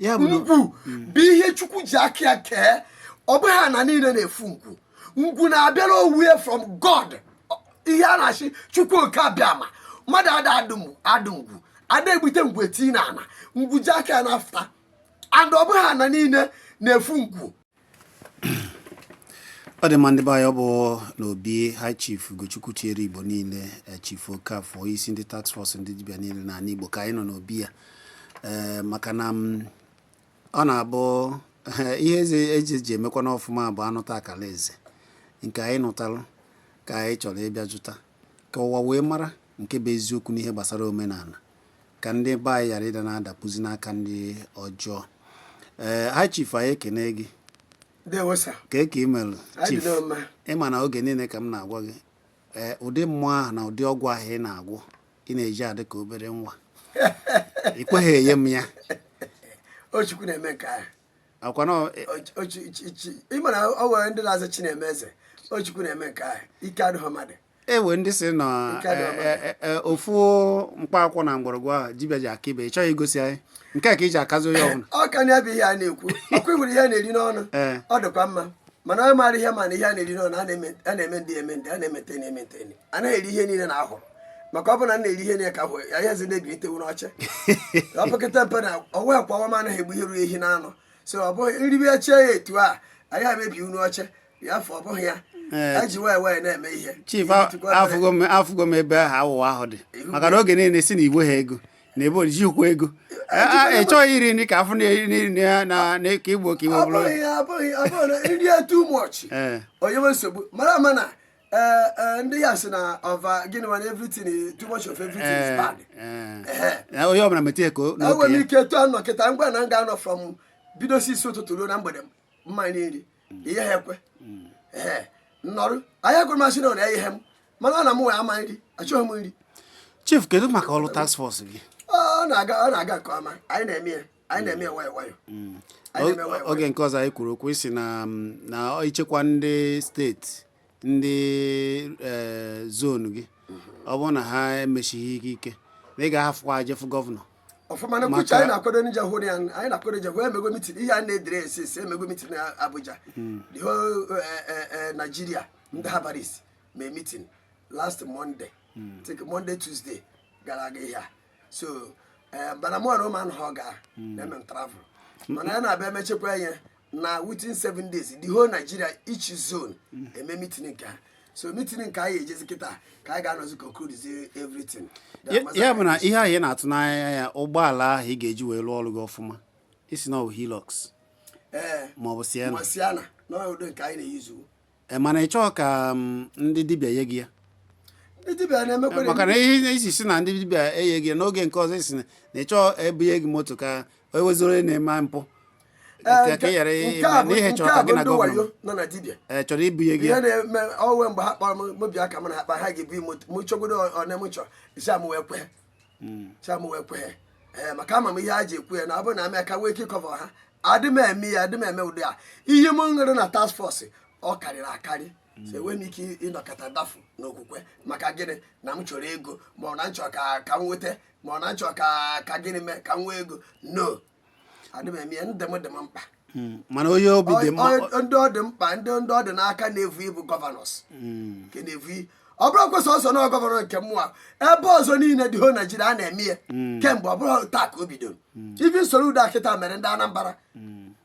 Ya bụ na- Ngwu bụ ihe Chukwu ji aka ya kee. Ọ bụghị ana niile na-efu ngwu. Ngwu na-abịara owuwe from God. Ihe a na-achị Chukwu Oke Abịama. Mmadụ ada adụ adụ ngwu, ada egbute ngwu eti na ana. Ngwu ji aka ya na-afụta, and ọ bụghị ana niile na-efu ngwu. Ọ dị mma, ndị be anyị. Ọ bụ n'obi High Chief Ugochukwu Chiere Igbo niile, Chief Okafọ, isi ndị task force ndị dibịa niile n'ala Igbo, ka anyị nọ n'obi ya, ee, maka na ọ na-abụ ihe eze eji ji emekwa n'ọfụma bụ anụta akara eze nke anyị nụtalụ ka anyị chọrọ ịbịa jụta, ka ụwa wee mara nke bụ eziokwu n'ihe gbasara omenala, ka ndị be anyị ghara ịda na-adapụzi n'aka ndị ọjọọ. Ee, High Chief, anyị ekene gị. Ndewo, sir. Ka ka imelụ? Anyị Chief. dị mma. Ịma na oge niile ka m na-agwa gị, ee, ụdị mmụọ ahụ na ụdị ọgwụ ahụ ị na-agwọ, ị na-eji adị ka obere nwa, ị kweghị enye m ya. O Chukwu na-eme nke ahụ. Akwa na Ịma na o nwere ndị na-aza Chi na-eme eze. O Chukwu na-eme nke ahụ. Ike adịghị mmadụ. Ewe ndị si na Nke a dị ọma. ofu mkpa akwụkwọ na mgbọrọgwụ ahụ dibịa ji aka ibe. Ị chọghị igosi anyị nke a ka iji akazi onye ọbụla. Ọ ka na ya bụ ihe a na-ekwu ọkwa ịhụrụ ihe a na-eri n'ọnụ. Ọ dịkwa mma, mana onye maara ihe ma na ihe a na-eri n'ọnụ, a na-eme ndị eme ndị a na-emete na-emete, anaghị eri ihe niile na ahụrụ, maka ọ bụ na m na-eri ihe niile ka ahụ ya ihe ezi na-ebilite n'ọcha ọ pekata mpe na ọnwa ekwawa m anaghị egbu ihe ruru ehi na anọ. So ọ bụghị nri ya chee ya etu a, anyị emebi unu oche ya afọ. Ọ bụghị ya. Eji wee wee na-eme ihe. Chief, Ibitụkwa obere. afụgo m ebe ahụ awụwa ahụ dị, maka na oge niile si na igwe ha ego na ebe ojikwa ego. Ị chọghị iri nri ka afụ na ka igbo ka igbo Ọ bụrụ. bụghị ya, ọ bụghị na nri ya too much. Onye nwe nsogbu mara ama na ee, ee, ndị ya sị na ọva gịnị mana everything too much of everything is bad. Ehe. Onye ọbụla meta ya ka Enwere m n'oke ya. ike etu anọ kịta ngwa na m ga-anọ from bido 6 ụtụtụ ruo na mgbede mmanya nri ihe ha ekwe. Ee, nnọrụ anyị ekwere masị na ọ na-eghe m, mana ọ na m wee ama nri, achọghị m nri. Chief, kedu maka ọrụ task force gị? Ọ na-aga nke ọma. Anyị na-eme ya nwayọ nwayọ. Anyị na-eme nwayọ. Oge nke ọzọ anyị kwuru okwu, isi na ichekwa ndị steeti, ndị zone gị, ọ bụrụ na ha emechighị ike ike, na ị ga-ahafụkwa jefu gọvanọ. Ọfụma na nkwuchi anyị na-akwado nje hụrụ ya. Anyị na-akwado nje hụ. Emego meeting ihe a na-edere esi esi. Emego meeting na Abuja, the whole Nigeria, ndị herbalist mee meeting last Monday, think Monday, Tuesday gara aga ihe a. So mana mụ na ụmụ anụ ha ga na-eme m travel, mana ya na-abịa emechekwa ya na within 7 days the whole Nigeria, each zone eme meeting nke ha. So meeting nke anyị ejezi kịta ka anyị ga-anọzi conclude everything. Ya bụ na ihe ahụ ị na-atụ n'anya ya, ụgbọala ahụ ị ga-eji wee rụọ ọrụ gị ọfụma, isi na ọ bụ Hilux? Ee. Ma ọ bụ Sienna? Ma Sienna n'ọdụ nke anyị na-eyuzu. Ee, mana ị chọọ ka ndị dibịa nye gị ya? Ndị dibịa na-emekwa. Maka na ihe isi si na ndị dibịa enye gị ya n'oge nke ọzọ, isi na ị chọọ ebunye gị moto ka e wezoro onye na-eme mpụ, ka ị ghara Nke ime a bụ na ihe nke chọrọ a ka bụ gị na ndị gọvanọ wayo nọ na dibịa. Ee, chọrọ ibunye gị Ihe ya. na-eme ọwe mgbe ha kpọrọ m, mụ bịa ka m na akpa ha ga-ebu moto mụ chọgodo one m chọrọ isi amụ wee kwe, si amụ wee kwe. Ee, maka ama m ihe ha ji ekwu ya na ọ bụrụ na amị ka nwee ike ịcover ha. Adị m eme ya, adị m eme ụdị a. Ihe m nwere na task force ọ karịrị akarị, so enweghị m ike ịnọkọta dafu n'okwukwe maka gịnị na m chọrọ ego, ma ọ na m chọrọ ka m nweta, ma ọ na m chọrọ ka gịnị mee ka m nwee ego. No, adị m eme ya. Ndị m dị m mkpa. Mana onye obi dị mma. Ndị ọ dị mkpa, ndị ọ dị n'aka na-evu ibu, governors nke na-evu ọ bụrụ kwa sọsọ na gọvanọ nke mmụọ, ebe ọzọ niile dị ho Naijiria a na-eme ya kemgbe. Ọ bụrụ taa ka o bidoro ibi nsoro udo akịta mere ndị Anambra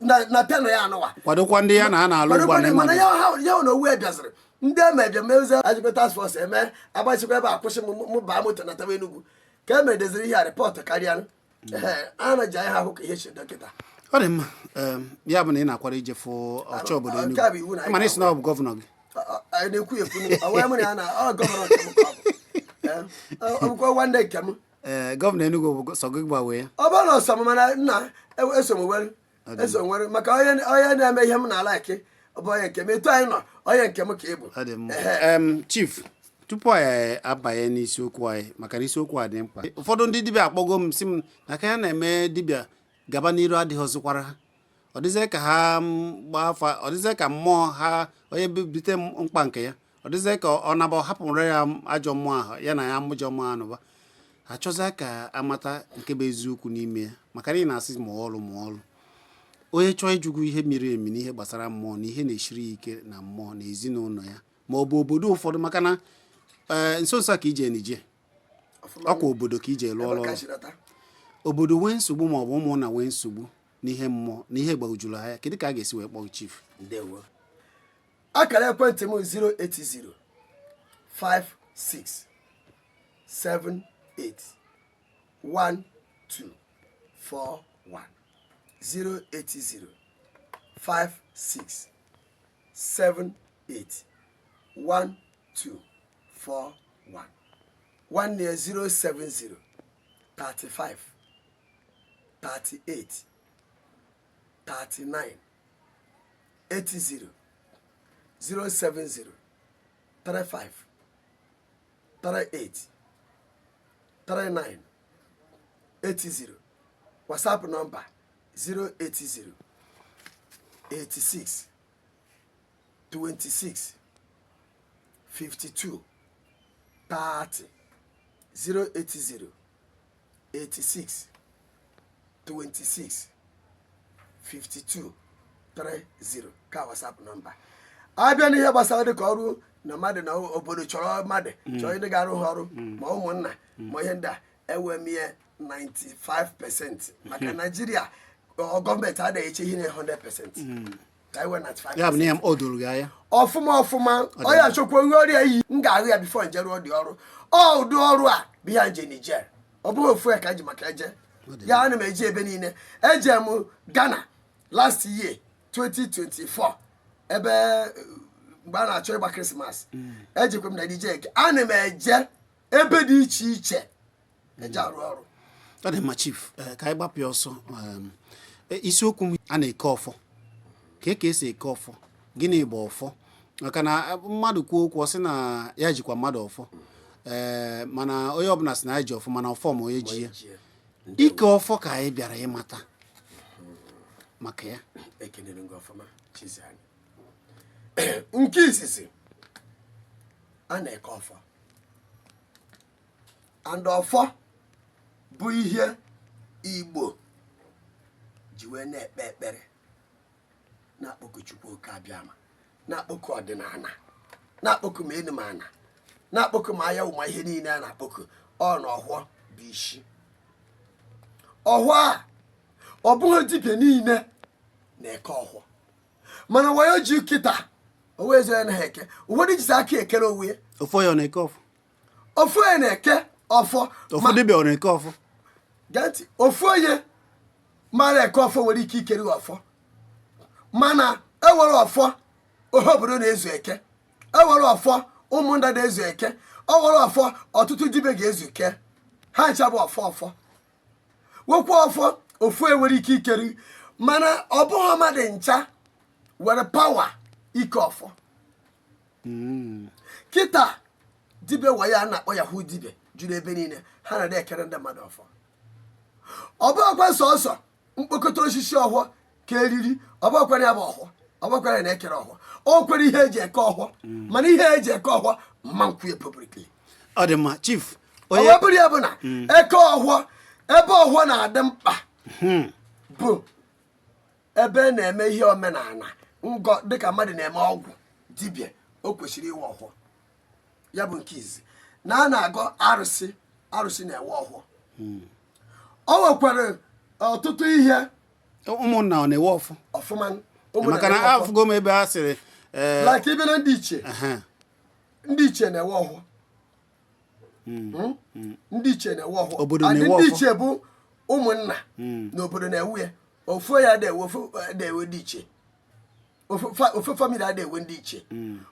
na tenọ ya anụwa. Kwadokwa ndị ya na ha na-alụ ugbu a na mana ịmadụ. Ya na owu bịaziri ndị eme bịa mezie ajikwa task force eme agbachikwa ebe akwụsị m mụ baa moto na tawa Enugwu ka e medeziri ihe a report karịa. Ee, a na ji anyị ha hụ ka ihe si dọkịta. Ọ dị mma. Ya bụ na ị na-akwado ije fụ ọchị obodo Nke a bụ iwu Enugu na anyị mana isi na ọ bụ gọvanọ gị. Anyị na-ekwu ekwu ọ wee mụ na ya na ọ gọvanọ nke m ka ọ bụ. Ee, ọ bụkwa nwanne nke m. Ee, gọvanọ Enugu bụ sọ gị gbanwee ya. Ọ bụrụ na ọsọ m, mana nna eso m were eso m were maka onye na-eme ihe m na-alike, ọ bụ onye nke m. Etu anyị nọ, onye nke m ka ị bụ. Ọ dị mma. Ehe. Chief, tupu anyị abanye n'isiokwu anyị, maka na isiokwu a dị mkpa, ụfọdụ ndị dibịa akpọgo m si m na ka ya na-eme dibịa gaba n'iru adịghịzịkwara ha. Ọ dịzie ka ha gbaa afa, ọ dịzie ka mmụọ ha onye bute mkpa nke ya, ọ dịzie ka ọ naba, ọ hapụrụ ya ajọ mmụọ ahụ ya na ya ajọ mmụọ anụba. Achọzịa ka amata nke bụ eziokwu n'ime ya, maka na ị na-asị mụọ ọrụ, mụọ ọrụ. Onye chọọ ịjụgwu ihe miri emi n'ihe gbasara mmụọ na ihe na-esiri ya ike na mmụọ na ezinụlọ ya ma ọ bụ obodo ụfọdụ, maka na ee, nso nso a ka ije Niger. Ọfụma. Ọkwa obodo ka ije lụọ Ebe ọrụ. ka chirata. Obodo nwee nsogbu ma ọ bụ ụmụnna nwee nsogbu n'ihe mmụọ na ihe gbagwojuru anya, kedu ka a ga-esi wee kpọọ chief? Ndewo. Akara ekwentị m 080 56 78 12 41, 080 56 78 12 41. Nwanne ya 070 35 38 39 80, 070 35 38 39 80. WhatsApp nọmba 080 86 26 52 30, 080 86 26 52 30 ka WhatsApp nọmba. Abịa n'ihe gbasara dịka ọrụ na mmadụ na obodo chọrọ mmadụ chọrọ ndị ga-arụ ha ọrụ, ma ụmụnna ma ihe ndị a, enwe m ihe 95%, maka Naijiria ọ gọọmenti adịghị eche ihe na 100%, ka enwe 95. Ya bụ na ihe o doro gị anya? Ọfụma ọfụma. Onye achọkwa onye ọrịa iyi m ga-ahụ ya before nje rụọ dị ọrụ. Ọ ụdị ọrụ a bụ ihe nje Niger. Ọ bụghị ofu ya ka ji maka eje ya, ana m eje ebe niile. Eje m Ghana last year 2024, ebe mgbe a na-achọ ịgba Krismas. Ejekwa m na Niger eke. Ana m eje ebe dị iche iche eje arụ ọrụ. Ọ dị mma, chief. Ka anyị gbapụ ya ọsọ. Isiokwu m, a na-eke ọfọ, ka esi eke ọfọ, gịnị bụ ọfọ? Maka na mmadụ kwuo okwu, ọ sị na ya jikwa mmadụ ọfọ, ee, mana onye ọbụla sị na ya ji ọfọ, mana ọfọ ma onye ji ya. Ike ọfọ ka anyị bịara ịmata maka ya. Ekenere gị ọfụma, chizi anyị. Nke izizi, a na-eke ọfọ, and ọfọ bụ ihe Igbo ji wee na-ekpe ekpere, na-akpọku Chukwu Oke Abịama, na-akpọku ọdịnala, na-akpọku ma enu ma ana, na-akpọku ma aya ụma, ihe niile a na-akpọku ọ na ọhụọ bụ isi ọhụọ a. Ọ bụghị dibịa niile na-eke ọhụọ, mana wayo ji kịta onwe ezi onye naghị eke. Ụfọdụ jizi aka ekere onwe ya. Ofu onye ọ na-eke ọfọ? Ofu onye na-eke ọfọ. Ofu dibịa ọ na-eke ọfọ? Gee ntị, ofu onye mara eke ọfọ nwere ike ikere ọfọ, mana ewere ọfọ ohe obodo na-ezu eke, ewere ọfọ ụmụnna na-ezu eke, o were ọfọ ọtụtụ dibịa ga-ezu ke ha ncha bụ ọfọ. Ọfọ nwekwa ọfọ ofu enwere ike ikeri, mana ọ bụghị mmadụ ncha were power ike ọfọ. Kịta dibịa wayo a na-akpọ yahoo dibịa juru ebe niile, ha na ekere ndị mmadụ ọfọ. Ọ bụghịkwa sọsọ mkpokọta osisi ọhụọ ka eriri, ọ bụghịkwa ya bụ ọhụọ, ọ bụghịkwa ya na-ekere ọhụọ. O kwere ihe eji eke ọhụọ, mana ihe eji eke ọhụọ mma nkwuye publicly. Ọ dị mma, chief. Ọ Onye wee bụrụ ya bụ na eke ọhụọ, ebe ọhụọ na-adị mkpa bụ ebe a na-eme ihe omenala ngọ, dịka mmadụ na-eme ọgwụ dibịa, o kwesịrị iwe ọhụọ. Ya bụ nke izi na a na-agọ arụsị, arụsị na-ewe ọhụọ. O nwekwara ọtụtụ ihe. Ụmụnna ọ na-ewe ọfọ? Ọfụma, ụmụnna Maka na na-ewe ọfọ. afụgo m ebe a sịrị ee. Like ibe na ndị ichie, ndị ichie na-ewe ọhụọ. Ndị ichie na-ewe ọhụọ. Obodo And na-ewe ndị ọfọ. ichie bụ ụmụnna na obodo na-ewe ya. Ofu ya ada ewe, ofu ada ewe ndị ichie, ofu family ada ewe ndị ichie.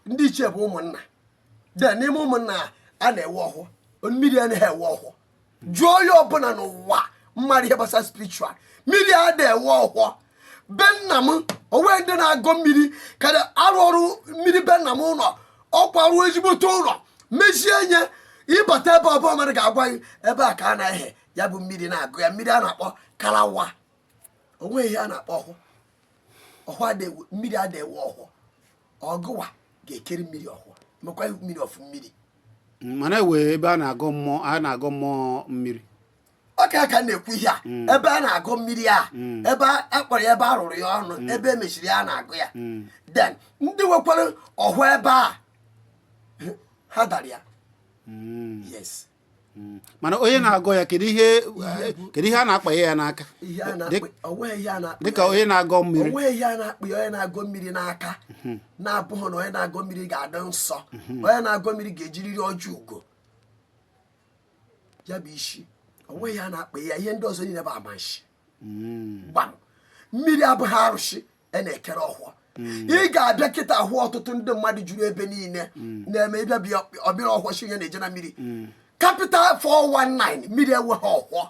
Ndị ichie bụ ụmụnna. De n'ime ụmụnna a na-ewe ọhụọ, mmiri anaghị ewe ọhụọ. Jụọ onye ọbụla n'ụwa mmadụ ihe gbasara spiritual, mmiri ada ewe ọhụọ. Be nna m, onwe ndị na-agọ mmiri ka arụ ọrụ mmiri. Be nna m, ụlọ ọkwa rụọ ezigbote ụlọ, mezie nye ịbata ebe ọbụla, mmadụ ga-agwa gị ebe a ka a na-ehe ya bụ mmiri na-agụ ya, mmiri a na-akpọ karawa. Onwe ihe a na-akpọ ọhụọ, ọhụọ ada ewe mmiri, ada ewe ọhụọ. Ọgụwa ga-ekeri mmiri ọhụọ, mekwa mmiri ọfụ mmiri. Mana ewe ebe a na-agọ mmụọ, a na-agọ mmụọ mmiri. Ọ ka ka m na-ekwu ihe a, ebe a na-agụ mmiri a, ebe a kpọrọ ya, ebe a rụrụ ya ọnụ, ebe e mechiri ya, a na-agụ ya. Then ndị nwekwara ọhụ ebe a, ha dara ya. Yes. Mana onye na-agọ ya, kedu ihe a na-akpanye ya n'aka? Ihe a na-akpị, onweghị ihe a na-akpị Dịka onye na-agọ mmiri. Onweghị ihe a na-akpị onye na-agọ mmiri n'aka na-abụghị na onye na-agọ mmiri ga-adị nsọ. Onye na-agọ mmiri ga-ejiriri ọjị ugo ya bụ isi. Onweghị ihe a na-akpị ya. Ihe ndị ọzọ niile bụ amanshi. Gbam, mmiri abụghị arụsị a na-ekere ọhụọ. Ị ga-abịa kịta hụ ọtụtụ ndị mmadụ juru ebe niile na-eme ịbịa bịa ọbịa ọhụọ shi ya na-eje na mmiri. Capital 419, mmiri enweghị ọhụọ.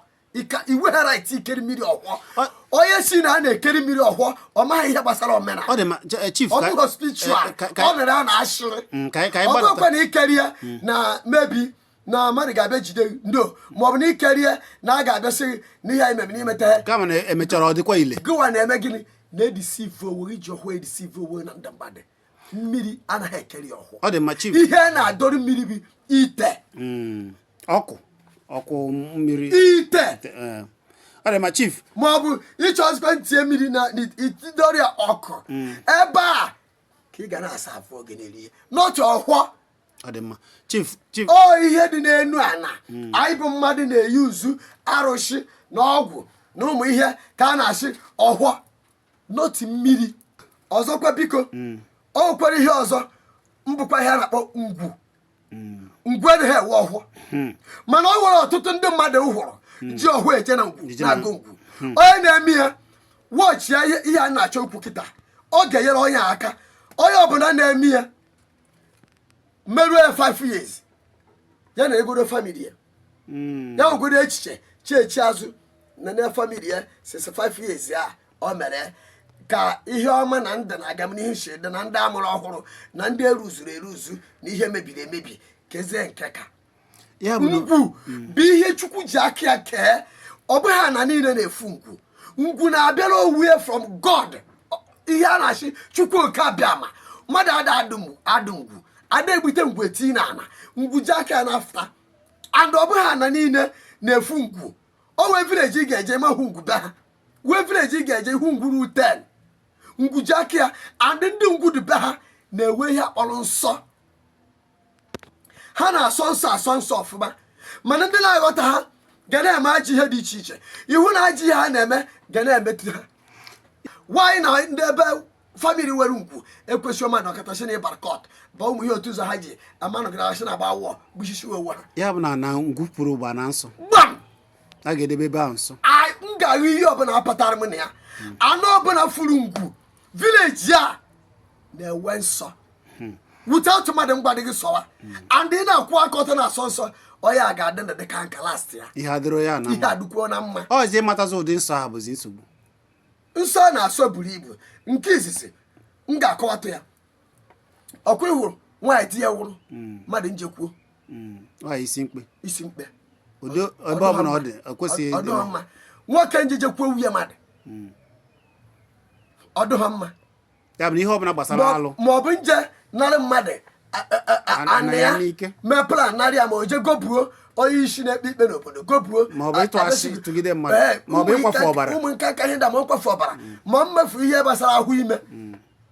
Iwe ha right ikeri mmiri ọhụọ. Onye si na a na-ekeri mmiri ọhụọ, ọ maghị ihe gbasara omenala. Ọ dị ma, chief, Ọ bụghị spiritual. Ọ mere a na-ashịrị. Ka anyị Ọ gbadata. bụrụkwa na ikerie na mebi na mmadụ ga-abịa jide ndo, maọbụ na ikerie na a ga-abịa sị gị na ihe anyị mere n'imeta. Kama na emechara ọ dịkwa ile. Gịwa na-eme gịnị? Na-edeceive onwe iji ọhụụ, edeceive onwe na ndị mmadụ. Mmiri anaghị ekeri ọhụụ. Ọ dị mma, chief. Ihe na-adọrọ mmiri bụ ite. Ọkụ mmiri. Ite. Ọ dị mma, chief. Ma ọ bụ ịchọzikwa ntinye mmiri na itidọrọ ya ọkụ ebe a ka ị ga na-asa afọ oge na-eri ihe n'otu ọhụọ. Ọ dị mma, chief, chief. Ọ ihe dị n'enu ana anyị bụ mmadụ na-eyi uzu arụsị na ọgwụ na ụmụ ihe ka a na-asị ọhụọ n'otu mmiri. Ọzọkwa, biko, o nwekwara ihe ọzọ mbụkwa ihe a na-akpọ ngwu. Ngwu adịghị ewe ọhụọ, mana ọ nwere ọtụtụ ndị mmadụ hụrụ ji ọhụụ eje na ngwu Eje na na-agụ ngwu. Onye na-eme ya, wọchị ya, ihe a na-achọ okwu kịta, ọ ga-enyere onye a aka. Onye ọbụla na-eme ya merụọ ya 5 years, ya na egoro family ya, ya nwegoro echiche chechi azụ na family ya since 5 years a o mere ka ihe ọma na ndụ na agamnihu si dị na ndị amụrụ ọhụrụ na ndị eruzuru eruzu na ihe mebiri emebi kezie nke ka Ya bụ na Ngwu bụ ihe Chukwu ji aka ya kee. Ọ bụghị ana niile na-efu ngwu. Ngwu na-abịara owuwe from God, ihe a na-achị Chukwu Oke Abịama. Mmadụ ada adụ adụ ngwu, ada egbute ngwu eti na ana ngwu ji aka ya na-afụta. And ọ bụghị ana niile na-efu ngwu. O wee village ị ga-eje ma hụ ngwu be ha, wee village ị ga-eje hụ ngwu ru 10. Ngwu ji aka ya, and ndị ngwu dị be ha na-enwe ihe akpọrọ nsọ. Ha na-asọ nsọ, asọ nsọ ọfụma. Mana ndị na-aghọta ha ga na-eme ajọ ihe dị iche iche. Ihu na ajọ ihe ha na-eme ga na-emetụ ha nwaanyị na ndị ebe family nwere ngwu ekwesịghị mmadụ ọkachasị na ịbara court ba ụmụ ihe otu ụzọ ha ji amanụgara asị na agba awọ gbuchisi onwe ha. Ya bụ na ngwu pụrụ ụgba na nsọ. Gbam. A ga-edebe ebe ahụ nsọ. M ga-ahụ ihe ọbụla kpatara m na ya. Anụ ọbụla furu ngwu village a na-enwe nsọ without mmadụ mgbadị gị sọwa, and ị na-akwụ aka ọtọ na-asọ nsọ, onye a ga-adị ndụ dị ka nka last ya. Ihe adịrọ ya na Ihe mma. adịkwuo na mma. Ọzi ịmatazi ụdị nsọ ahụ bụzi nsogbu. Nsọ a na-asọ buru ibu. Nke izizi m ga-akọwatụ ya, ọkwa ịhụrụ nwaanyị di ya nwụrụ, mmadụ njekwuo. Nwaanyị isi mkpe. Isi mkpe. Ụdị ebe ọbụla ọ dị, ọ kwesịghị ịdị. Ọdụghọ mma. Nwoke njeje kwuo nwunye mmadụ, ọdụghọ mma. Ya bụ na ihe ọbụla gbasara alụ. Ma ọ bụ nje narị mmadụ Ana anị ya ya n'ike. Mee plan narị ya, ma o je gobuo onye isi na-ekpe ikpe n'obodo, gobuo. Ma ọ bụ ịtụ asị tụgide mmadụ. Ee, Ma ọ bụ ụmụ ịkwafu ọbara. Ụmụ nka nka ihe ndị a, ma nkwafu ọbara, ma mmefu ihe gbasara ahụ ime,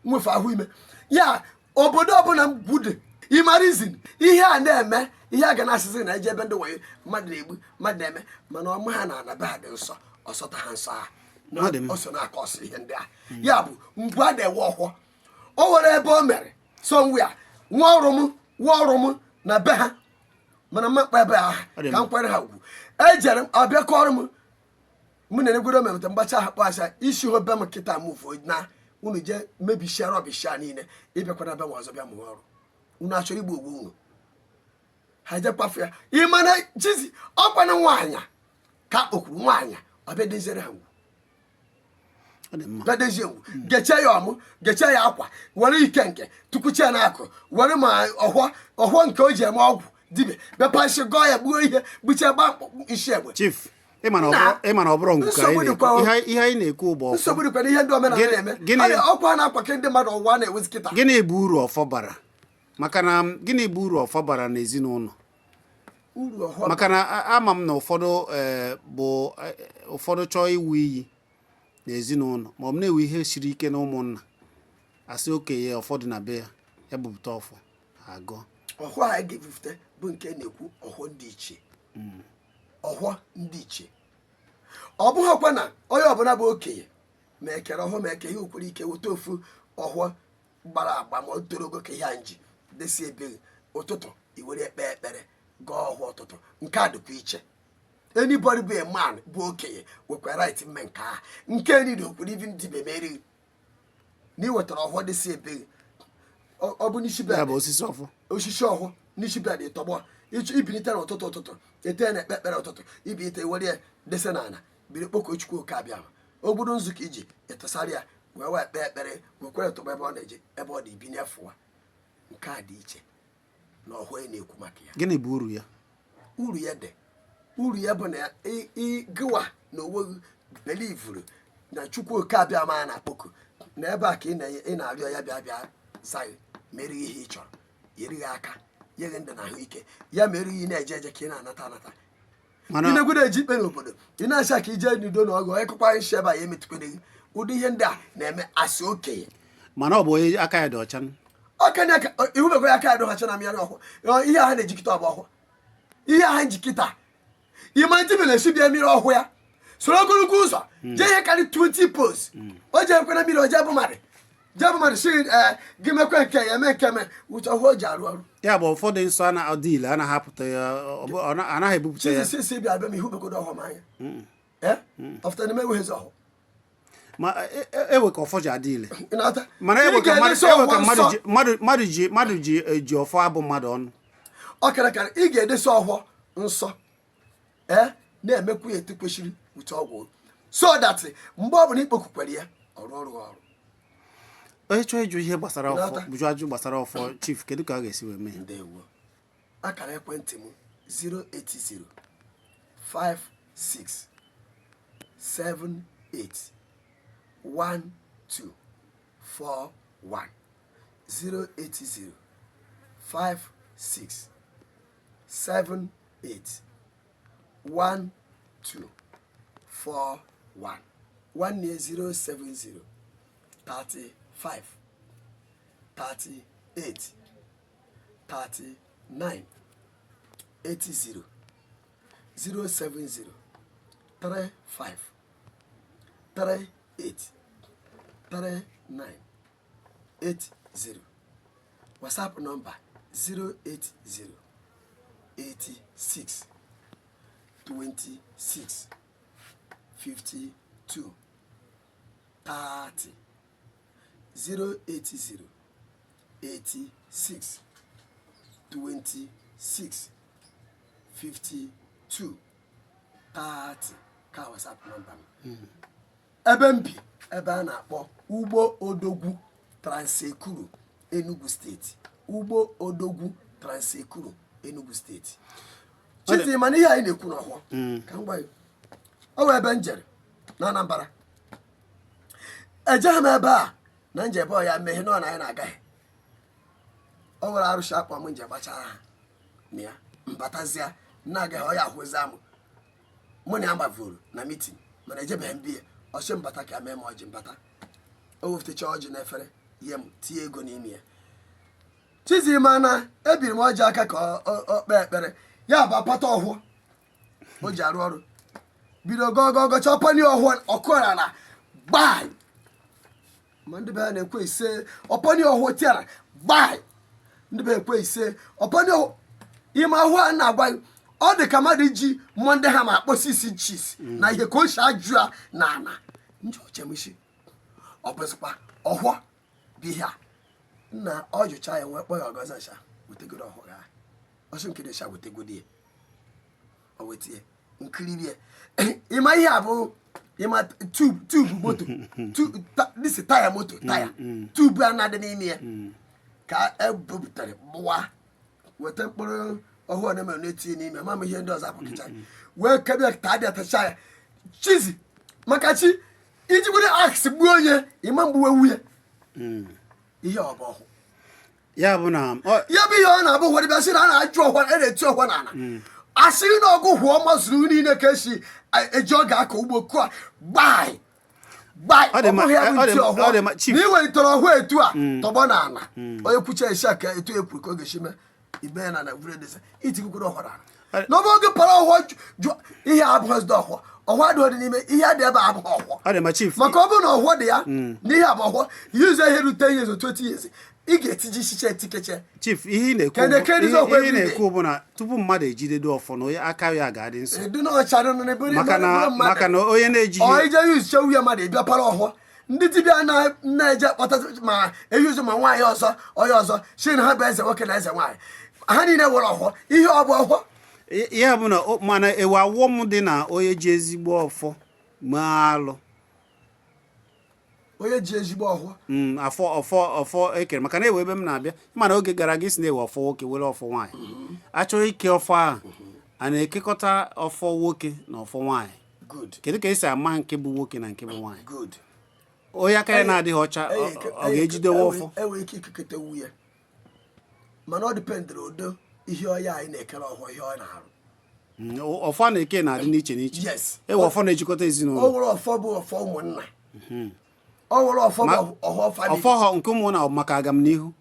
mmefu ahụ ime ya. Obodo ọbụla ngwu dị, ịmarizin ihe a na-eme, ihe a ga na-asịsị na eje ebe ndị wayo mmadụ na-egbu mmadụ na-eme, mana ọmụ ha na anaba ha dị nsọ, ọsọta ha nsọ ha. Ọ dị mma. O so na-akọ ọsọ ihe ndị a. Ya bụ ngwu a na-ewe ọhụọ. O nwere ebe o mere somewhere, nwa ọrụ m, nwa ọrụ m na be ha, mana mmakpa ebe ahụ Ọ dị ka mma. m kwere ha ugwu. Ejere m abịa kọrọ m mụ na enegwero memete mgbacha ha kpọ asa isi ho be m kịta move na unu jee mebisia rubbish a niile. Ịbịakwana be m ọzọ bịa mụọ ọrụ, unu achọrọ igbu ogbu unu. Ha je kpafu ya. Ịmana chizi ọkwana nwaanyị ka akpọkwuru nwaanyị, ọ bịa deziere ha ngwu. Ọ dị mma. Bịa dezie ngwu, gechie ya ọmụ, gechie ya akwa, were ike nke tukwuchie na akụ, were ma ọhụọ ọhụọ nke o ji eme ọgwụ dibịa bịa pashi gọọ ya, gbuo ihe, gbuchie, gba isi egbe. Chief, ịma na ọ Nna, ịma na ọ bụrụ ngwu ka anyị nsogbu na-ekwu. dịkwa o. Ihe anyị na-ekwu bụ ọfọ. Nsogbu dịkwa n'ihe ndị omenala na-eme. Ọkwa a na-akwake ndị mmadụ ọwụwa na-ewezi kịta. Gịnị bụ uru ọfọ bara? Maka na gịnị bụ uru ọfọ bara n'ezinụlọ? Uru ọhọ. Maka na ama m na ụfọdụ bụ ụfọdụ chọọ iwu iyi n'ezinụlọ, ma ọ bụ na-ewe ihe siri ike na ụmụnna, asị okenye ọfọ dị na be ya, ya bupụta ọfọ, ha agọọ. Ọhọ a ga-ebupụta bụ nke na-ekwu ọhọ ndị ichie. Ọhọ ndị ichie, ọ bụghịkwa na onye ọbụla bụ okenye ma ekere ọhọ, ma eke ihe okwere ike weta ofu ọhọ gbara agba ma o toro ogo ka ihe a nji desi ebe ụtụtụ, iwere ekpe ekpere, gọọ ọhụ ụtụtụ. Nke a dịkwa iche. Anybody bụ a man bụ okenye nwekwa right mme nke a. Nke niile okwere even dibia meri na iwetara ọhụ dịsi ebe ọ bụ n'isi ya bed. Bụ osisi ọfọ. Osisi ọhụ n'isi bed tọgbọ, ịchọ ibilite n'ụtụtụ, ụtụtụ ete na ekpe ekpere ụtụtụ, ibilite were ya dese n'ala, biri kpọkuo Chukwu Oke Abịa. Ogbudu nzu ka iji ịtụsara ya wee wee kpee ekpere, wekwere tọgbọ ebe ọ na-eje, ebe ọ dị ibinye fụwa. Nke a dị iche na ọhụ ị na-ekwu maka ya. Gịnị bụ uru ya? Uru ya dị, uru ya bụ na gịwa na onwe gị belivuru na Chukwu Oke Abịa ma a na-akpọku na ebe a ka ị na-arịọ ya bịa bịa za gị, mere gị ihe ị chọrọ, nyere gị aka, nye gị ndụ na ahụike, ya mere gị na-eje eje ka ị na-anata anata. Mana ị na-egwu na-eji ikpe n'obodo, ị na-asị ka ije n'udo na ọgụ, onye kụkwa nshi ebe a ya emetụkwere gị. Ụdị ihe ndị a na-eme asị okenye. Mana ọ bụ onye aka ya dị ọcha. Ọkanya ihubego ya aka ya dọghacha na mmiri ọhụ. Ihe ahụ na-ejikịta ọbụ ọhụ, ihe ahụ njikịta ịma ndị mere esi bịa mmiri ọhụ ya soro ogologo ụzọ jee ihe karị 20 posts, o jee ekwe na mmiri o jee bụ mmadụ, jee bụ mmadụ si gị mekwe nke ya eme nke me uche ọhụ o ji arụ ọrụ. Ya bụ ụfọdụ nsọ a na-adị ile anaghị apụta ya, anaghị ebupụta ya. Chizi si bịa bịa m ihubegodo ọhụ m anya ee ọfụta n'ime enweghịzi ọhụ. Ma ewe ka ọfọ ji adị ile. Ị na-ata. Mana ewe Ị ka mmadụ ga-edesi ewe ka ọhụ mmadụ nsọ. ji mmadụ ji eji ọfọ abụ mmadụ ọnụ. Ọ kara kara ị ga-edesi ọhụọ nsọ ee na-emekwu ya etu kwesịrị ute ọgwụ, so that mgbe ọ bụla ikpokukwere ya, ọrụ ọrụ ọrụ. Onye chọọ ịjụ ihe gbasara ọfọ, Ịghọta? jụọ ajụ gbasara ọfọ chief, kedu ka a ga-esi wee mee ya? Ndewo. Akara ekwentị m 080 56 78 12 41, 080 56 78 12 41. Nwanne ya 070 35 38 39 80, 070 35 38 39 80. WhatsApp nọmba 080 86 26 52 30, 080 86 26 52 30 ka WhatsApp nọmba m. Ebe m bi, ebe a na-akpọ Ugbo Odogwu, Trans-Ekulu, Enugu Steeti. Ugbo Odogwu, Trans-Ekulu, Enugu Steeti. Chizi, mana ihe anyị na-ekwu n'ọhụọ ka m gwa gị, ọ bụ ebe m jere na Anambra. Ejeghị m ebe a na njebe ọ ya mmehie nọ na anyị na-agaghị. O nwere arụsị akpọ m nje gbachara ha na ya mbatazịa na-agaghị ọ ya ahụzi m. Mụ na ya gbavuru na meeting, mana ejebeghị m biya. Ọsị mbata ka mee m ọjị, mbata, o wefụtacha ọjị n'efere ihe m tinye ego n'ime ya. Chizi, mana ebiri m ọjị aka ka ọ kpee ekpere, ya bụ apata ọhụụ o ji arụ ọrụ, bido gọgọgọcha ọpani ọhụụ ọkụrara gbaa, ma ndị be ha na-ekwe ise ọpani ọhụụ tiara gbaa, ndị be ekwe ise ọpani ọhụụ ime ahụ a na-agwa gị, ọ dị ka mmadụ ji mmụọ ndị ha ma akpọsi isi chis na ihe ka o si ajụ ya na ana ndị ochemisi. Ọ bụzikwa ọhụọ bụ ihe a nna ọ jụcha ya, nwee kpọ ya ọgọzi ncha wetegoro ọhụrụ ha ọsị nke dị sha wetegodi ya, o wetie nkiri ya. Ịma ihe a bụ ịma tube moto, disi taya moto, taya tube a na-adị n'ime ya ka e bupụtara gbụwa, weta mkpụrụ ọhụụ na mere na-etinye n'ime ma m ihe ndị ọzọ apụkịcha wee kebịa ta dị atacha ya. Chizi, maka chi iji were axe gbuo onye ịma mgbuwe nwunye ihe ọ bụ ọhụ. Ya bụ na Ya bụ ihe ọ na-abụ ụfọdụ bịa sị na a na-ajụ ọhwa, a na-eti ọhwa n'ala. Asịrị na ọgụ hụọ mazuru niile ka esi eji oge akọ ugbo kụa gbai gbai. Ọ dị Ọ mma, bụghị ya bụ ọ dị ntị mma, ọhụọ ọ dị mma, Chief. Na ị welitere ọhụụ etu a tọgbọ n'ala, onye kwucha esi a ka etu ekwuru ka ọ ga-esi mee ibe ya na na vure dịsa itikwukwuru ọhụrụ ala n'ọbụ oge para ọhụọ jụọ ihe abụghị ezigbo ọhụọ. Ọhụọ adịghị dị n'ime ihe adị ebe a abụghị ọhụọ. Ọ dị mma, Chief. Maka ọ bụrụ na ọhụọ dị ya na ihe a bụ ọhụọ yuze ihe rute ihe ezo 20 years, ị ga-etiji isiche etikeche. Chief, ihe ị na-ekwu Kene kene ọkwa ihe ị everyday. na-ekwu bụ na tupu mmadụ ejidedo ọfọ na onye aka ya ga-adị nsọ. Edu na ọcha nọ n'ebe Maka na onye na-ejighị ọ ije yuziche nwunye mmadụ ịbịa para ọhụọ. Ndị dibịa na-eje kpọta ma eyuzu ma nwaanyị ọzọ, onye ọzọ si na ha bụ eze nwoke na eze nwaanyị, ha niile nwere ọhụọ. Ihe ọ bụ ọhụọ. Ya bụ na mana ewe awọm dị na onye ji ezigbo ọfọ mee alụ. Onye ji ezigbo ọhụọ. Afọ ọfọ ekere maka na ewe ebe m na-abịa, mana oge gara aga isi na-ewe ọfọ nwoke were ọfọ nwaanyị achọghị ike ọfọ ahụ, a na-ekekọta ọfọ nwoke na ọfọ nwaanyị. Good. Kedu ka esi ama nke bụ nwoke na nke bụ nwaanyị? Good. Onye aka ya na-adịghị ọcha, ọ ga-ejidewe ọfọ? Enwere ike ikekọta nwunye, mana ọ dependịrị ụdị ihe ọya anyị na-ekere ọhụọ, ihe ọ na-arụ. Ọfọ a na-eke na-adị n'iche n'iche. Yes. Ewe ọfọ na-ejikọta O ezinụlọ. nwere ọfọ bụ ọfọ ụmụnna, o nwere ọfọ bụ ọhụọ family. Ọfọ ha nke ụmụnna ọ bụ maka agamnihu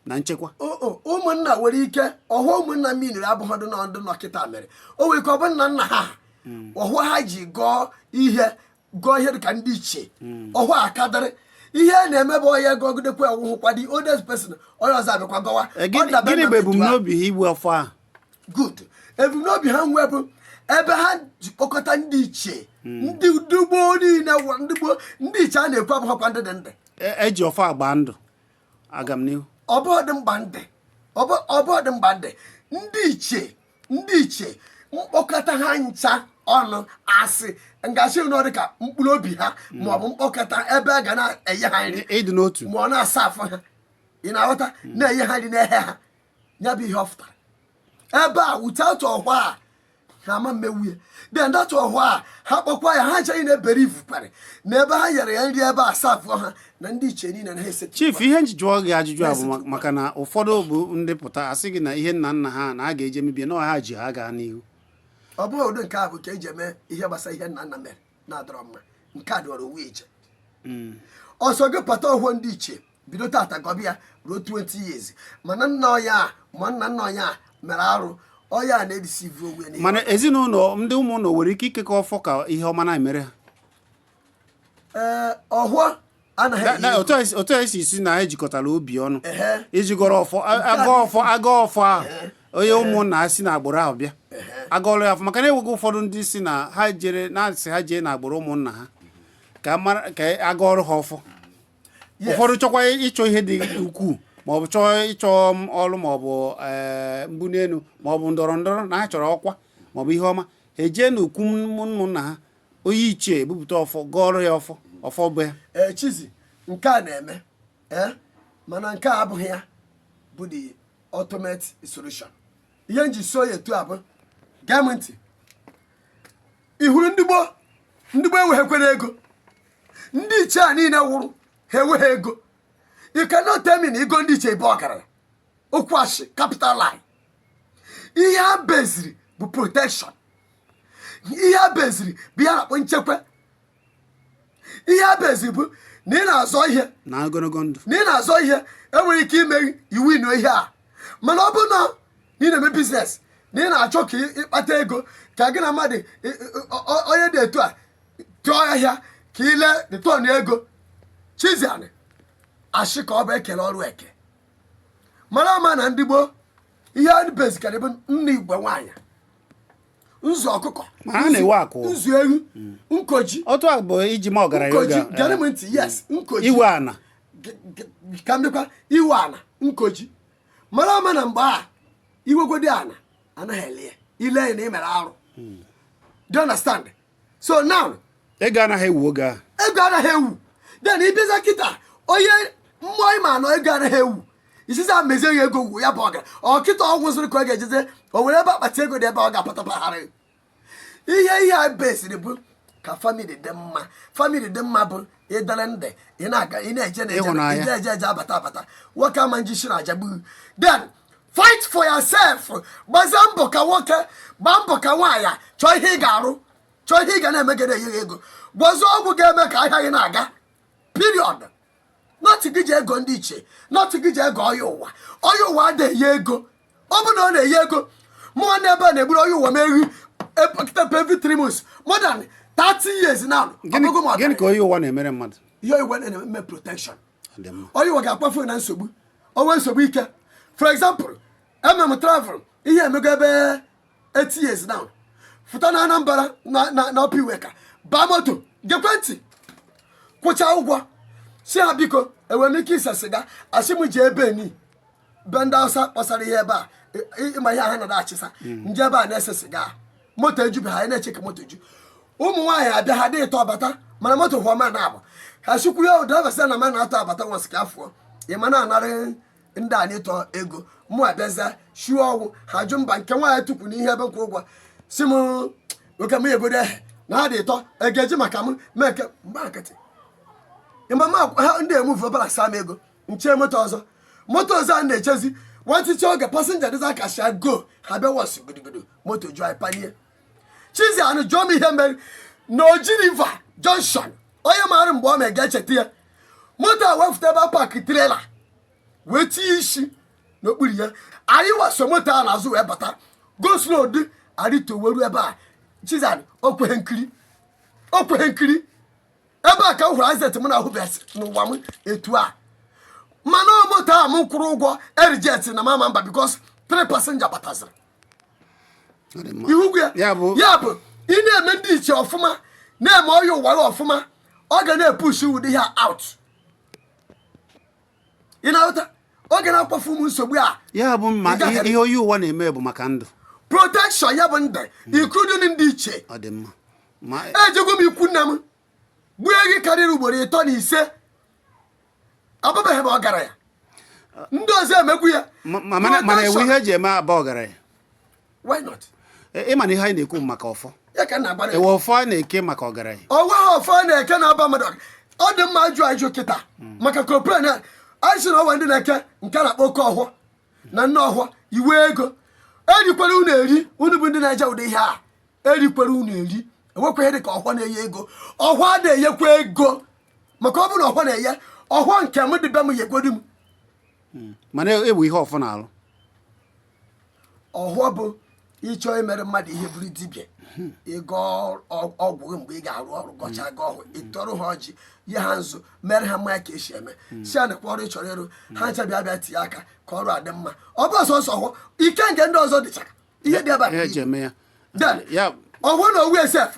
na nchekwa. O, ụmụnna nwere ike ọhụọ ụmụnna miniri abụghị dị na ndị nọ kịta mere. O nwere ike ọ bụ nna nna ha ọhụọ ha ji gụọ ihe dịka ndị ichie ọhụọ akadịrị ihe a na-eme bụ onye gọgidekwa ọwụhụkwa the oldest person, onye ọzọ abịakwa gọwa. Gịnị Ọ dabere gịnị na bụ etu ahụ. ebumnobi ha igbu ọfọ ahụ? Good. Ebumnobi ha nwe bụ ebe ha ji kpọkọta ndị ichie, ndị ndị gboo niile ndị gboo, ndị ichie a na-ekwu abụghịkwa ndị dị ndụ. Eji ọfọ agba ndụ agamnihu. Ọ bụghị dị mgba ndị ọ bụghị dị mgba ndị ndị ichie mkpọkọta ha ncha ọnụ asị ngasị nọ dị ka mkpụrụ obi ha maọbụ mkpọkọta ebe a ga na-enye ha nri. Ịdị n'otu. Ma ọ na-asa afọ ha, ị na-aghọta, na-enye ha nri na-ehe ha, ya bụ ihe ọ fụtara ebe a. Without ọhwa a, ha ama mmewu ya. Then that ọhwa a ha kpọkwa ya, ha nchaghị na-ebere ifukwere na ebe ha nyere ya nri, ebe a safụọ ha na ndị ichie niile na ha esetụkwa. Chief, ihe nji jụọ gị ajụjụ a bụ Na-esetụkwa. maka na ụfọdụ bụ ndị pụta asị gị na ihe nna nna ha na a ga-eje mebie na ha ji ha gaa n'ihu. Ọ bụghị ụdị nke a bụ ka eji eme ihe gbasara ihe nna nna mere na-adọrọ mma. Nke a dọrọ onwe iche ọsọ gị pata ọhụụ ndị ichie bido tata gọbịa ruo 20 years, mana nna ọya a ma nna nna ọya a mere arụ, ọya a na-edisivu onwe ya n'ihe. Mana ezinụlọ ndị ụmụnna nwere ike ikekọ ọfọ ka ihe ọma na-emere ha? Ee, ọhụọ anaghị eyi Otu a esi si na ha ejikọtara obi ọnụ iji gọrọ ọfọ, Nke a agọ ọfọ, agọ ọfọ ahụ, onye ụmụnna si na agbụrụ ahụ bịa agọọlụ ya afọ, maka na enweghị ụfọdụ ndị si na ha jere na-asị ha jee na agbụrụ ụmụnna ha ka mara ka agọọrụ ha ọfọ. Ụfọdụ chọkwa ịchọ ihe dị ukwuu maọbụ chọọ ịchọ ọrụ maọbụ mbuli elu maọbụ ndọrọ ndọrọ na ha chọrọ ọkwa maọbụ ihe ọma, ha ejee n'ukwu ụmụnna ha, onye ichie ebupụta ọfọ gọọrọ ya ọfọ, ọfọ bụ ya. Ee, Chizi, nke a na-eme, ee, mana nke a abụghị ya bụ the ultimate solution. Ihe nji so ya etu a bụ, gee m ntị, ị hụrụ ndị gboo, ndị gboo enweghekwere ego. Ndị ichie a niile wụrụ ha enweghị ego. You cannot tell me na ego ndị ichie bụ ọgaranya. Okwu asị, capital lie. Ihe ha beziri bụ protection, ihe ha beziri bụ ihe a na-akpọ nchekwa, ihe ha beziri bụ na ị na-azọ ihe na ogologo ndụ. Na ị na-azọ ihe enwere ike ime iwu ino ihe a, mana ọ bụrụ na ị na-eme business na ị na-achọ ka ịkpata ego ka gị na mmadụ onye dị etu a tụọ ahịa ka ile return ego, Chiziani, ashị ka ọ bụ ekele ọrụ eke mara ama na ndị gboo ihe a bezikarị bụ nna igwe nwaanyị, nzu ọkụkọ, Ma ha na-ewe akụ. nzu ewu, nkoji. Otu a bụ iji ma ọgaranya Nkoji. oge a, Gere m ntị, yes, nkoji. Iwe ana. Ka m dịkwa iwe ana nkoji mara ama na mgbe a iwegodi ana anaghị ele ya ile ya na ị mere arụ. Do you understand? So now Ego anaghị ewu oge ahụ. Ego anaghị ewu. Then ịbịaza kịta, onye mmụọ ịma anọ ego anaghị ewu, isizi a mezie ya ego wu ya bụ ọgara ọkịta ọgwụ zụrụ ka ọ ga-ejeze o were ebe akpati ego dị ebe ọ ga-apụtapagharị ihe. Ihe a besiri bụ ka family dị mma. Family dị mma bụ ịdere ndị ị na-aga, ị na-eje na-eje. Ịhụnanya. Ị na-eje eje, abata abata, nwoke ama nji shi na aja gbu. Then Fight for yourself. Gbazie mbọ ka nwoke, gbaa mbọ ka nwaanyị. Chọọ ihe ị ga-arụ, chọọ ihe ị ga na-eme ga na-enye gị ego. Gwazie ọgwụ ga-eme ka ahịa gị na-aga, period. Not gị ji ego ndị iche, not gị ji ego ọya ụwa. Ọya ụwa adịghị enye ego. Ọ bụ na ọ na-enye ego, mụnwa ndị ebe a na-egburu ọya ụwa m ehi ekitepe every 3 months, more than 30 years now. Gịnị Ọ bụghị m ọgaranya. Gịnị ka onye ụwa na-emere mmadụ? Ihe ọya ụwa na-eme, protection. Ọ dị mma. Onye ụwa ga-akpafu na nsogbu, onwe nsogbu ike. For example, eme m travel, ihe emego ebe 8 years now. Fụta na Anambra na Upper Iweka, baa moto, gekwe ntị, kwụcha ụgwọ, si ha, "Biko, enwere m ike ise siga?" Asị m jee ebe ni be ndị Hausa kpọsara ihe ebe a, ịma ihe ha na achịsa nje ebe a na-ese siga. Moto ejubeghị, anyị na-eche ka moto ju. Ụmụ nwaanyị abịa, ha dị ịtọ abata, mana moto hụọma na abụ ha chukwu ya. Driver sị na ma na-atọ abata nwasị ka afụọ ị ma na-anarị ndị anyị tọ ego. Mụ abịaza shuo ọgwụ ha jụ mba. Nke nwaanyị tukwu n'ihe ebe nkwụ ụgwọ, si m oke m egodo ehe na ha dị ịtọ egeji maka m mee nke mgba nkịtị. Mgbe m ha ndị emuvu ọbara saa m ego nche moto ọzọ. Moto ọzọ a na-echezi nwantịtị oge, passenger dịza kasha go, ha bịa wọsụ gidigido, moto ju, anyị panie. Chizi anụ jụọ m ihe mere na Oji River Junction. Onye maara mgbe ọ ma ga-echeta ya. Moto a wefụta ebe a park trailer wee tinye isi n'okpuru ya. Anyị waso moto a n'azụ wee bata, go slow dị arịtoweru ebe a. Chizan okweghị nkiri, okweghị nkiri. Ebe a ka m hụrụ accident m na-ahụbeghị n'ụwa m etu a. Mana ọ moto a m kwụrụ ụgwọ erijet na mama mba, because three passenger bataziri. Ọ dị mma. Ihu ya. Ya bụ ya bụ ị na-eme ndị iche ọfụma, na-eme ọya ụwa gị ọfụma, ọ ga na-epush ụdị ha out. Ị na-aghọta? Ọ ga na-akwafu ụmụ nsogbu a. Ya bụ ma Ị gaghị- ihe onye ụwa na-eme bụ maka ndụ. Protection ya bụ ndụ, including ndị iche. Ọ dị mma ma Ejego m ikwu nne m gbuo gị karịrị ugboro 35, abụbeghị m ọgaranya. Ndị ọzọ emegbu ya. Mana ewu ihe eji eme aba ọgaranya. Why not? Ịma na ihe anyị na-ekwu bụ maka ọfọ. Ya ka m na-agbara ya. Ewe ọfọ a na-eke maka ọgaranya. Ọnwa ha ọfọ a na-eke na-aba mmadụ. Ọ dị mma ajụ ajụ kịta maka kopren anyị sị na ọnwa ndị na-eke nke a na-akpọ oke ọhụọ na nne ọhụọ iwe ego erikwere unu eri. Unu bụ ndị na-eje ụdị ihe a, erikwere unu eri. Enwekwa ihe dị ka ọhụọ na-enye ego. Ọhụọ a na-enyekwa ego, maka ọ bụ na ọhụọ na-enye ọhụọ nke m dị be m yegwodu m. Mana ewu ihe ọfọ na-alụ. Ọhụọ bụ ịchọ imere mmadụ ihe, bụrụ dibịa, ịgọ ọgwụ gị mgbe ị ga-arụ ọrụ, gọcha gị ọhụ, ịtọrọ ha ọjị, nye ha nzu, mere ha mmanya ka esi eme si a nekwa ọrụ ị chọrọ ịrụ. Ha ncha bịa bịa tinye aka ka ọrụ a dị mma. Ọ bụ ọsọ ọhụọ ike nke ndị ọzọ dịchara ihe dị ebe a. Ihe eji eme ya. Then, ya ọhụụ na owu esef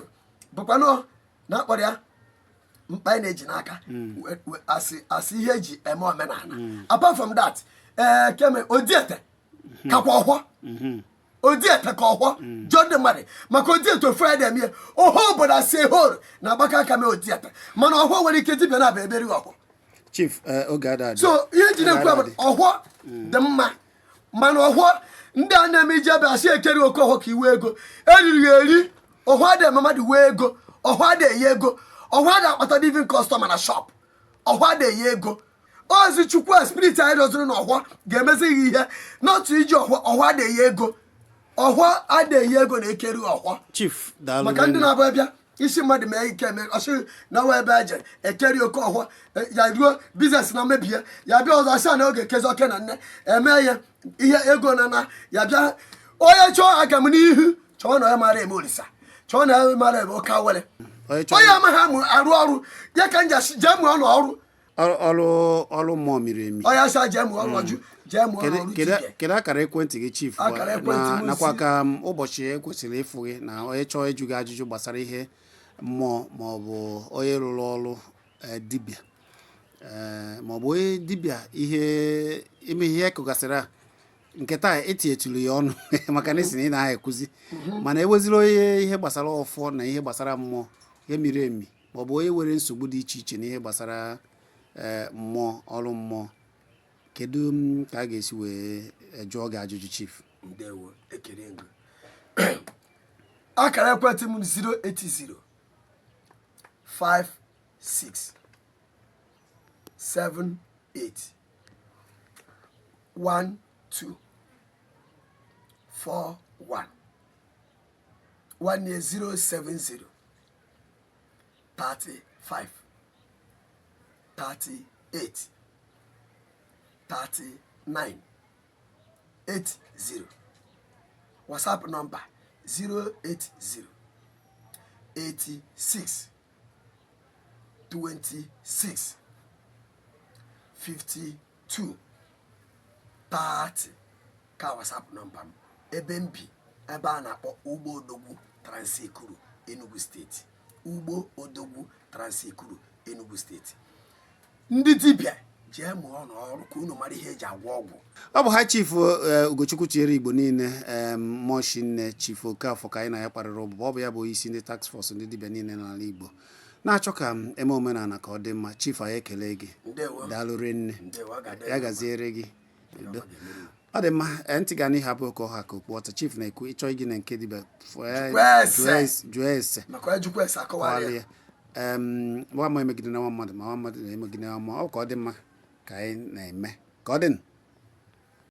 bụkwa na akpọrọ ya mkpa anyị na-eji n'aka asị ihe eji eme omenala. Apart from that, ee, keme odiete kakwa ọhụọ, odiete ka ọhụọ jụọ ndị mmadụ maka odiete. Ofu ya na-eme ya ohe obodo asị ehoro na-agbakọ aka mee odiete, mana ọhụọ nwere ike dibịa na-abịa eberi ọhụọ. Chief, oge ada adị. So ihe eji na-ekwu Oge bụ ada adị. Ọhụọ dị mma, mana ọhụọ ndị a na-eme iji ebe asị ekeri oke ọhụọ ka iwe ego eriri ya eri. Ọhụọ adịghị eme mmadụ wee ego. Ọhụọ adịghị enye ego. Ọhụọ adịghị akpata living customer na shop. Ọhụọ adịghị enye ego. Ozi Chukwu a, spirit anyị doziri na ọhụọ ga-emezi gị ihe n'otu iji ọhụọ. Ọhụọ adịghị enye ego. Ọhụọ adịghị enye ego na-ekeri ọhụọ. Chief, daalụ. Maka ndị rinne. na-abụ bịa isi mmadụ mee ike mee ọsị na ọwa ebe eje ekeri oke ọhụọ ya ruo business na mmebie ya, bịa ọzọ asị na oge ekezi oke na nne eme ya ihe ego na ya bịa. Onye chọọ aga m n'ihu, chọọ na onye mara eme olisa, chọọ na onye mara eme oke awere. Onye chọrọ onye amaghị amụ arụ ọrụ ya ka nji asị jee mụọ n'ọrụ. Ọrụ mmụọ miri emi. Onye asị jee mụọ ọrụ ọjụ, jee mụọ Kedu n'ọrụ kedu dibịa. Kedu akara ekwentị gị, Chief? Akara ekwentị m nakwa si- ka m ụbọchị ekwesịrị ịfụ gị na onye chọọ ịjụ gị ajụjụ gbasara ihe mmụọ, ma ọ bụ onye rụrụ ọrụ dibịa, ma ọ bụ onye dibịa ihe ime ihe ekụgasịrị a nke taa etinyetụrụ ya ọnụ, maka na esi na ị na-aha ekuzi, mana eweziri onye ihe gbasara ọfọ na ihe gbasara mmụọ, ihe miri emi, ma ọ bụ onye nwere nsogbu dị iche iche n'ihe gbasara mmụọ, ọrụ mmụọ, kedu ka a ga-esi wee jụọ gị ajụjụ, Chief? Ndewo, ekele ngo. Akara ekwentị m 080 56 78 12. 41. Nwanne 070 35 38 39 80. WhatsApp nọmba 080 86 26 52 30 ka WhatsApp nọmba m. Ebe m bi, ebe a na-akpọ Ugbo Odogwu, Trans-Ekulu, Enugu Steeti. Ugbo Odogwu, Trans-Ekulu, Enugu Steeti. Ndị dibịa, jee mụọ n'ọrụ ka unu mara ihe eji agwọ ọgwụ. Ọ bụ High Chief Ugochukwu Chinyere Igbo niile, Moshinne Chief Okafọ, ka anyị na ya kparịrị ụbụbọ. Ọ bụ ya bụ onyeisi ndị task force ndị dibịa niile n'ala Igbo, na-achọ ka m eme omenala ka ọ dị mma. Chief, anyị ekele gị. Ndewo. Daalụ rinne. Ndewo, ọ ga-adị Ya mma. Gaziere gị. Udo. Ọ dị mma. Ntị ga n'ihe abụ ka ọha ka okpu ọta. Chief na-ekwu, ịchọ iji na nke dibịa Jụọ ese. jụọ ese. Maka ejikwa ese akọwara kọwara ya. Ya. Nwa ma emegide na nwa mmadụ, ma nwa mmadụ na-emegide nwa mmụọ. Ọ ka ọ dị mma ka anyị na-eme ka ọ dị.